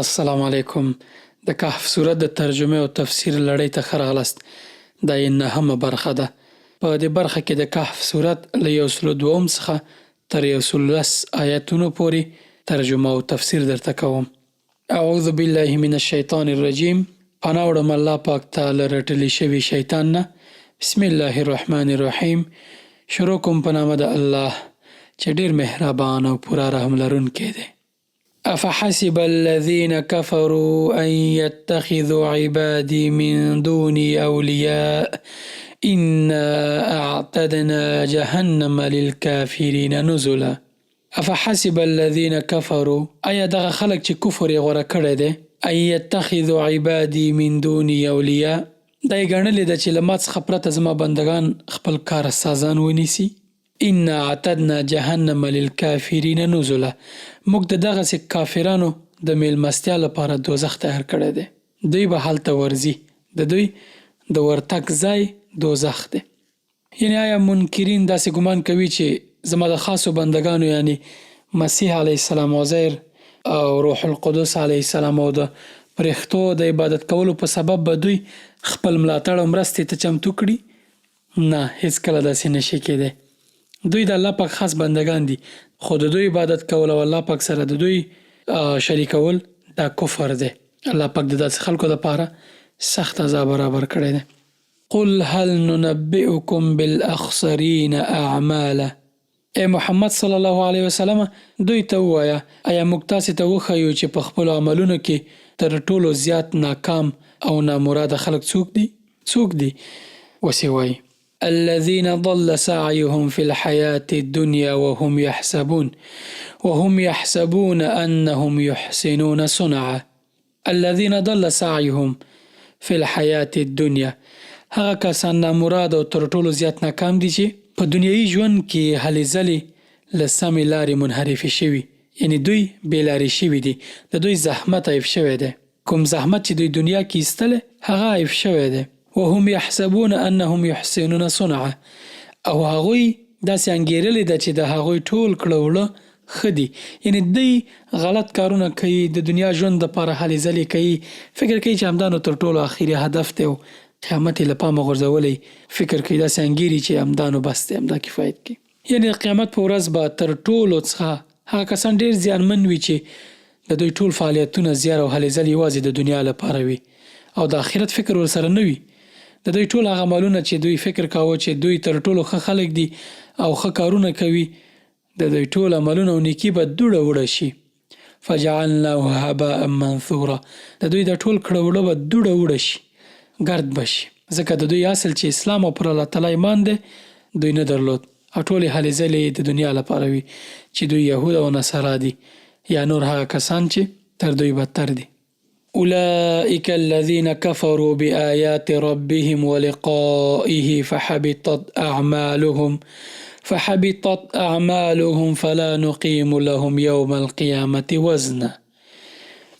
السلام علیکم د کهف سورت د ترجمې او تفسیر لړۍ ته ښه راغلاست دا یې نهمه برخه ده په دې برخه کې د کهف سورت له یو سلو دوم څخه تر یو سلو لس آیتونو پورې ترجمه او تفسیر درته کوم. اعوذ بالله من الشیطان الرجیم پناه وړم الله پاک ته له رټلي شوي شیطان نه بسم الله الرحمن الرحیم شروع کوم په نامه د الله چې ډیر مهربان او پوره رحم لرونکی دی. افحسب الذين كفروا ان يتخذوا عبادي من دوني اولياء انا اعتدنا جهنم للكافرين نزلا افحسب الذين كفروا ایا دغه خلک چې کفر یې غوره کړی دی ان يتخذوا عبادي من دوني اولیاء دا یې ګڼلې ده چې له ما څخه پرته زما بندګان خپل کارسازان ونیسي؟ انا اعتدنا جهنم للکافرین نزلا موږ د دغسې کافرانو د میلمستیا لپاره دوزخ تیار کړی دی، دوی به هلته ورځي، د دوی د ورتګ ځای دوزخ دی. یعنې ایا منکرین داسې ګمان کوي چې زما د خاصو بندګانو یعنې مسیح علیه السلام، عزیر او روح القدس علیه السلام او د پرښتو د عبادت کولو په سبب به دوی خپل ملاتړ او مرستې ته چمتو کړي؟ نه، هیڅکله داسې نه شي کیدای. دوی د الله پاک خاص بندګان دي، خو د دوی عبادت کول او الله پاک سره د دوی شریکول دا کفر دی. الله پاک د داسې خلکو لپاره سخت عذاب برابر کړی دی. قل هل ننبئکم بالاخسرین اعمالا ای محمد صلی الله علیه وسلم! دوی ته ووایه، ایا موږ تاسې ته وښیو چې په خپلو عملونو کې تر ټولو زیات ناکام او نامراده خلک څوک دي؟ څوک دي؟ اوس یې وایي. الذین ضل سعیهم فی الحیاة الدنیا وهم یحسبون وهم یحسبون انهم یحسنون صنعا الذین ضل سعیهم فی الحیاة الدنیا هغه کسان نامراد او تر ټولو زیات ناکام دي چې په دنیایي ژوند کې یې هلې ځلې له سمې لارې منحرفې شوي یعنې دوی بې لارې شوي دي، د دوی زحمت عیب شوی دی، کوم زحمت چې دوی دنیا کې ایستلی هغه عیب شوی دی. وهم یحسبون انهم یحسنون صنعا او هغوی داسې انګیرلې ده چې د هغوی ټول کړه وړه ښه دي یعنې دوی غلط کارونه کوي د دنیا ژوند لپاره هلې ځلې کوي فکر کوي چې همدا نو تر ټولو اخري هدف دی او قیامت یې له پامه غورځولی فکر کوي داسې انګیري چې همدا نو بس دی همدا کفایت کوي. یعنې د قیامت په ورځ به تر ټولو څخه هغه کسان ډیر زیانمن وي چې د دوی ټول فعالیتونه، زیار او هلې ځلې یوازې د دنیا لپاره وي او د آخرت فکر ورسره نه وي. د دوی ټول هغه عملونه چې دوی فکر کاوه چې دوی تر ټولو ښه خلک دي او ښه کارونه کوي، د دوی ټول عملونه او نیکي به دوړه وړه شي. فجعلناه هباء منثورا د دوی دا ټول کړه وړه به دوړه وړه شي، ګرد به شي، ځکه د دوی اصل چې اسلام او پر الله تعالی ایمان دی دوی نه درلود او ټولې هلې ځلې یې د دنیا لپاره وي چې دوی یهود او نصارا دي یا نور هغه کسان چې تر دوی بدتر دي. اولئک الذین کفروا بآیات ربهم ولقائه فحبطت اعمالهم فحبطت اعمالهم فلا نقیم لهم یوم القیامة وزنا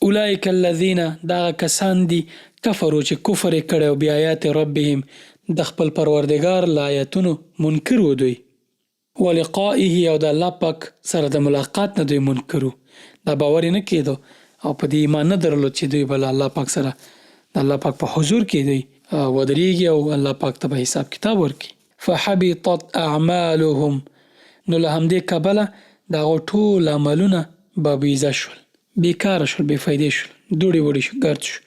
اولئک الذین دا هغه کسان دي کفروا چې کفر یې کړی او بآیات ربهم د خپل پروردګار له آیتونو منکر وو دوی. ولقائه او د الله پاک سره د ملاقات نه دوی منکر وو، دا باور یې نه کیدو او په دې ایمان نه درلود چې دوی به له الله پاک سره د الله پاک په حضور کې دوی ودریږي او الله پاک ته به حساب کتاب ورکړي. فحبطت اعمالهم نو له همدې کبله د هغو ټول عملونه بابیزه شول، بې کاره شول، بې فایدې شول، دوړې وړې شو، ګرد شو،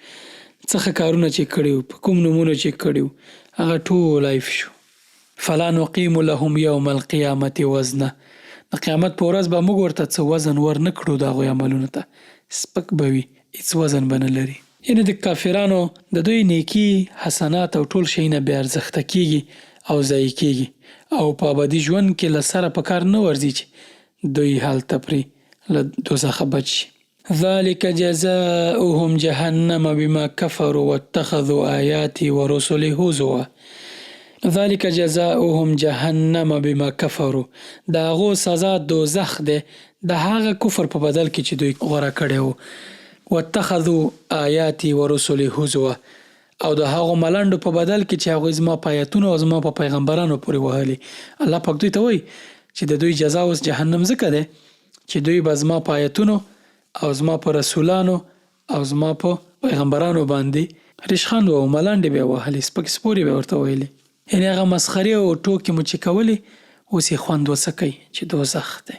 څه ښه کارونه چې کړي وو، په کوم نومونو چې کړي وو، هغه ټول عیف شو. فلا نقیم لهم یوم القیامة وزنا د قیامت په ورځ به موږ ورته څه وزن ور نه کړو د هغوی عملونو ته سپک به وي هیڅ وزن به نه لري. یعنې د کافرانو د دوی نیکي، حسنات او ټول شیونه بې ارزښته کیږي او ضایع کیږي او په ابدي ژوند کې له سره په کار نه ورځي چې دوی هلته پرې له دوزخه بچ شي. ذلک جزاؤهم جهنم بما کفروا واتخذوا آیاتی ورسلی هزوا ذلک جزاؤهم جهنم بما کفروا د هغو سزا دوزخ دی د هغه کفر په بدل کې چې دوی غوره کړی وو واتخذوا آیاتی ورسلی هزوا او د هغو ملنډو په بدل کې چې هغوی زما په آیتونو او زما په پیغمبرانو پورې وهلي. الله پاک دوی ته وایي چې د دوی جزا اوس جهنم ځکه دی چې دوی به زما په آیتونو او زما په رسولانو او زما په پیغمبرانو باندې ریشخند وه او ملنډې به یې وهلې، سپکې سپورې به یې ورته ویلې. یعنې هغه مسخرې او ټوکې مو چې کولې اوس یې خوند وڅکئ چې دوزخ دی.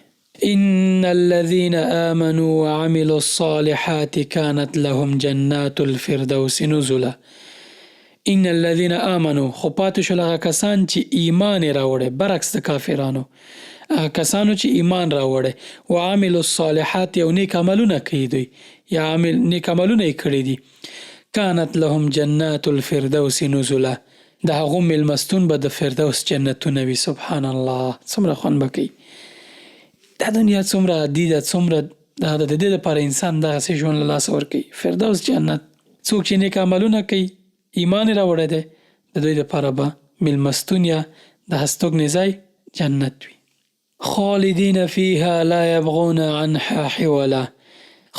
ان الذين آمنوا وعملوا الصالحات كانت لهم جنات الفردوس نزلا ان الذين آمنوا خو پاتې شول هغه کسان چې ایمان یې راوړی، برعکس د کافرانو، هغه کسانو چې ایمان راوړی، وعملوا الصالحات او نیک عملونه کوي دوی، یا عمل نیک عملونه یې کړي دي، کانت لهم جنات الفردوس نزلا د هغو میلمستون به د فردوس جنتونه وي. سبحان الله، څومره خوند به کوي. دا دنیا څومره عادي ده، څومره دغه ده، د دې لپاره انسان دغسې ژوند له لاسه ورکوي. فردوس جنت، څوک چې نیک عملونه کوي، ایمان یې راوړی دی، د دوی لپاره به میلمستون یا د هستوګنې ځای جنت وي. خالدین فیها لا یبغون عنها حولا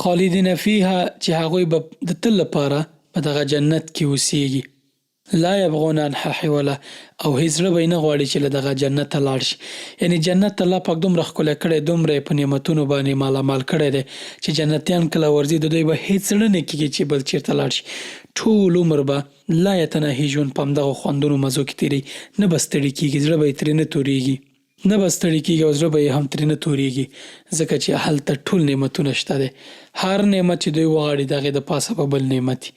خالدین فیها چې هغوی به د تل لپاره په دغه جنت کې اوسیږي. لا یبغون عنها حولا او هیڅ زړه به یې نه غواړي چې له دغه جنته لاړ شي. یعنې جنت الله پاک دومره ښکلی کړی، دومره یې په نعمتونو باندې مالامال کړی دی چې جنتیان کله ورځي د دوی به هیڅ زړه نه کیږي چې بل چیرته لاړ شي. ټول عمر به لایتناهي ژوند په همدغو خوندونو مزو کې تیروي، نه به ستړي کیږي، زړه به یې ترې نه توریږي. نه به ستړي کیږي او زړه به یې هم ترې نه توریږي، ځکه چې هلته ټول نعمتونه شته دی. هر نعمت چې دوی وغواړي د هغې د پاسه به بل نعمت وي.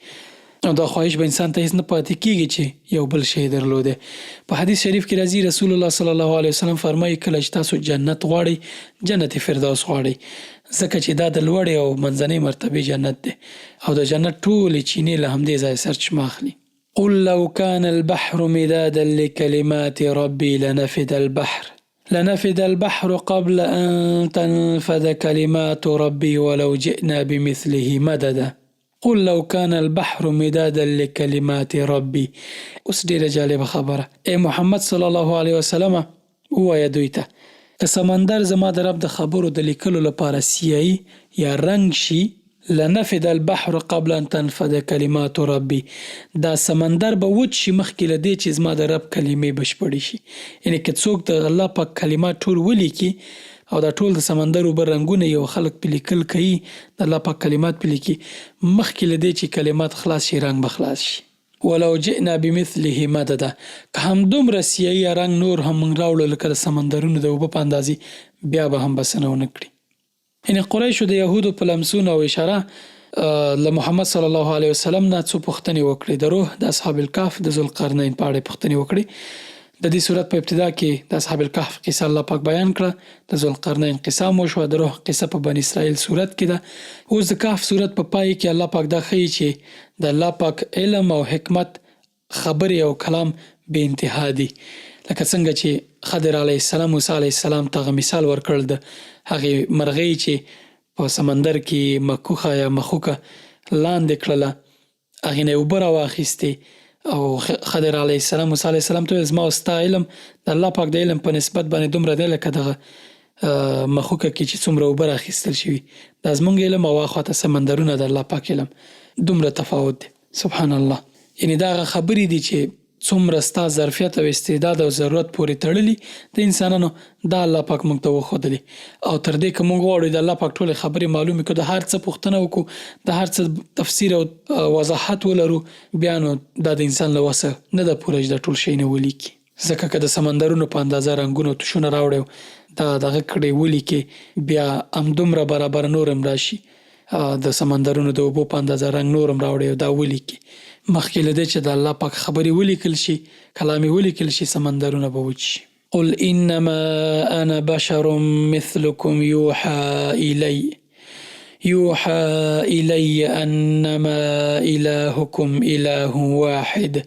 او دا خواهش به انسان ته هیڅ نه پاتې کیږي چې یو بل شی درلودی. په حدیث شریف کې راځي رسول الله صلی الله علیه وسلم فرمایي کله چې تاسو جنت غواړئ جنت فردوس غواړئ، ځکه چې دا د لوړې او منځنۍ مرتبې جنت دی او د جنت ټولې چینې له همدې ځایه سرچشمه اخلي. قل لو كان البحر مدادا لكلمات ربي لنفد البحر لنفد البحر قبل أن تنفد كلمات ربي ولو جئنا بمثله مددا قل لو كان البحر مدادا لکلمات ربي اوس ډیره جالبه خبره، ای محمد صلی الله علیه وسلمه ووایه دوی ته، که سمندر زما د رب د خبرو د لیکلو لپاره سیاهي یا رنګ شي، لنفد البحر قبل ان تنفد کلمات ربي دا سمندر به وچ شي مخکې له دې چې زما د رب کلمې بشپړې شي. یعنې که څوک د الله پاک کلمات ټول ولیکي او دا ټول د سمندر اوبه رنګونه یي او خلک پرې لیکل کوي، د الله پاک کلمات پرې لیکي، مخکې له دې چې کلمات خلاص شي رنګ به خلاص شي. ولو جئنا بمثله مددا که همدومره سیاهي یا رنګ نور هم موږ راوړو لکه د سمندرونو د اوبه په اندازې بیا به هم بسنه ونه کړي. یعنې قریشو د یهودو په لمسون او اشاره له محمد صلی الله علیه وسلم نه څو پوښتنې وکړې، د روح، د اصحاب الکهف، د ذوالقرنین په اړه یې پوښتنې وکړې. د دې سورت په ابتدا کې د اصحاب الکهف قصه الله پاک بیان کړه، د ذوالقرنین قصه هم وشوه، د روح قصه په بني اسرائیل سورت کې ده. اوس د کهف سورت په پای کې الله پاک دا ښيي چې د الله پاک علم او حکمت خبرې او کلام بې انتها دي، لکه څنګه چې خضر علیه السلام موسی علیه السلام ته هغه مثال ورکړ د هغې مرغۍ چې په سمندر کې یې مکوخه یا مخوکه لاندې کړله، هغې نه یې اوبه راواخیستې او خضر علیه السلام موسی علیه السلام ته وویل زما او ستا علم د الله پاک د علم په نسبت باندې دومره دی لکه دغه مخوکه کې چې څومره اوبه راخیستل شوي، دا زمونږ علم او اخوا ته سمندرونه د الله پاک علم، دومره تفاوت دی. سبحان الله، یعنې دا هغه خبرې دي چې څومره ستا ظرفیت او استعداد او ضرورت پورې تړلي د انسانانو، دا الله پاک موږ ته وښودلې او تر دې که موږ غواړو د الله پاک ټولې خبرې معلومې کړو، د هر څه پوښتنه وکړو، د هر څه تفسیر او وضاحت ولرو، بیا نو دا د انسان له وسه نه ده پوره چې دا ټول شیونه ولیکي. ځکه که د سمندرونو په اندازه رنګونه او تشونه راوړې او دا دغه کړې ولیکې، بیا همدومره برابر نور هم راشي، د سمندرونو د اوبو په اندازه رنګ نور هم راوړي او دا ولیکي. مخکې له دې چې د الله پاک خبرې ولیکل شي، کلام یې ولیکل شي، سمندرونه به وچ شي. قل انما انا بشر مثلکم یوحی الی یوحی الی انما الهکم اله واحد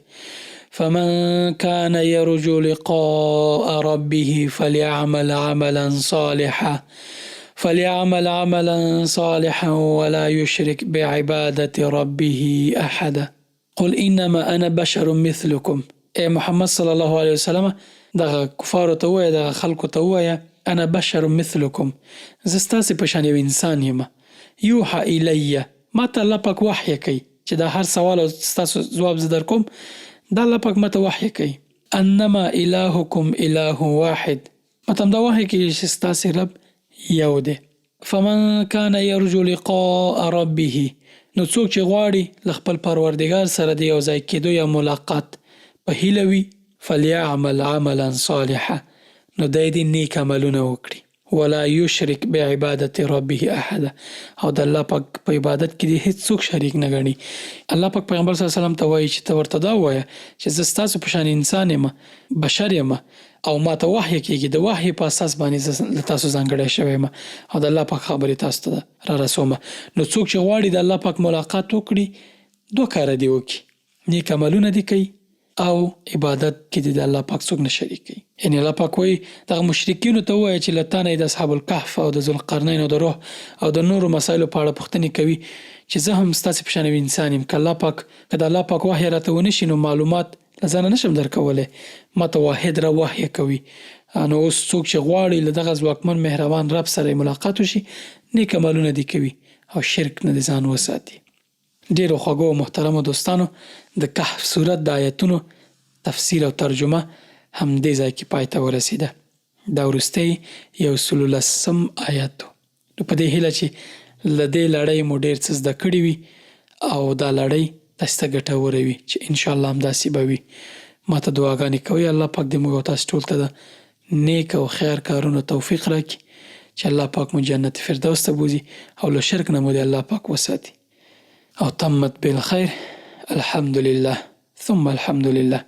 فمن کان یرجو لقاء ربه فلیعمل عملا صالحا فلیعمل عملا صالحا ولا یشرک بعبادة ربه احدا. قل انما انا بشر مثلکم ای محمد صلی الله علیه وسلمه دغه کفارو ته ووایه دغه خلکو ته ووایه انا بشر مثلکم زه ستاسې په شان یو انسان یم یوحی الی ماته الله پاک وحی کوي چې دا هر سوال او ستاسو ځواب زه درکوم دا الله پاک ماته وحی کوي انما الهکم اله واحد ماته همدا وحی کیږي چې ستاسې رب یو دی. فمن کان یرجو لقاء ربه نو څوک چې غواړي له خپل پروردګار سره د یو ځای کېدو یا ملاقات په هیله وي، فلیعمل عملا صالحا، نو دی دې نیک عملونه وکړي، ولا یشرک بعبادة ربه احدا، او د الله پاک په عبادت کې دې هیڅوک شریک نه ګڼي. الله پاک پیغمبر صلی الله علیه وسلم ته وایي چې ته ورته دا ووایه چې زه ستاسو په شان انسان یم، بشر یم او ماته وحی کیږي، د وحی په اساس باندې زه له تاسو ځانګړی شوی یم او د الله پاک خبرې تاسو ته را رسوم. نو څوک چې غواړي د الله پاک ملاقات وکړي دوه کاره دې وکړي، نیک عملونه دې کوي او عبادت کې دې د الله پاک څوک نه شریکوي. یعنې الله پاک وایي دغه مشرکینو ته ووایه چې له تا نه یې د اصحاب الکهف او د ذوالقرنین او د روح او د نورو مسایلو په اړه پوښتنې کوي چې زه هم ستاسې په شان یو انسان یم که الله پاک که د الله پاک وحی راته ونه شي نو معلومات له ځانه نشم درکولی ماته واحد رب وحی کوي نو اوس څوک چې غواړي له دغه ځواکمن مهربان رب سره یې ملاقات وشي نیک عملونه دې کوي او شرک نه دې ځان وساتي. ډیرو خوږو او محترمو دوستانو د کهف سورت د آیتونو تفسیر او ترجمه همدې ځای کې پای ته ورسیده. دا وروستی یو سلو لسم آیت و. نو په دې هیله چې له دې لړۍ مو ډیر څه زده کړي وي او دا لړۍ تاسې ته ګټوره وي چې ان شاءالله همداسې به وي. ماته دعاګانې کوئ الله پاک دې موږ او تاسې ټول ته د نیک او خیر کارونو توفیق راکړي چې الله پاک مو جنت فردوس ته بوځي او له شرک نه مو دې الله پاک وساتي. او تمت بالخير الحمد لله ثم الحمد لله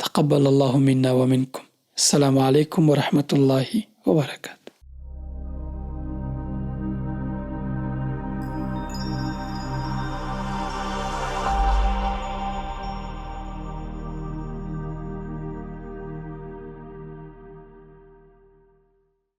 تقبل الله منا ومنکم السلام علیکم ورحمة الله وبرکاته.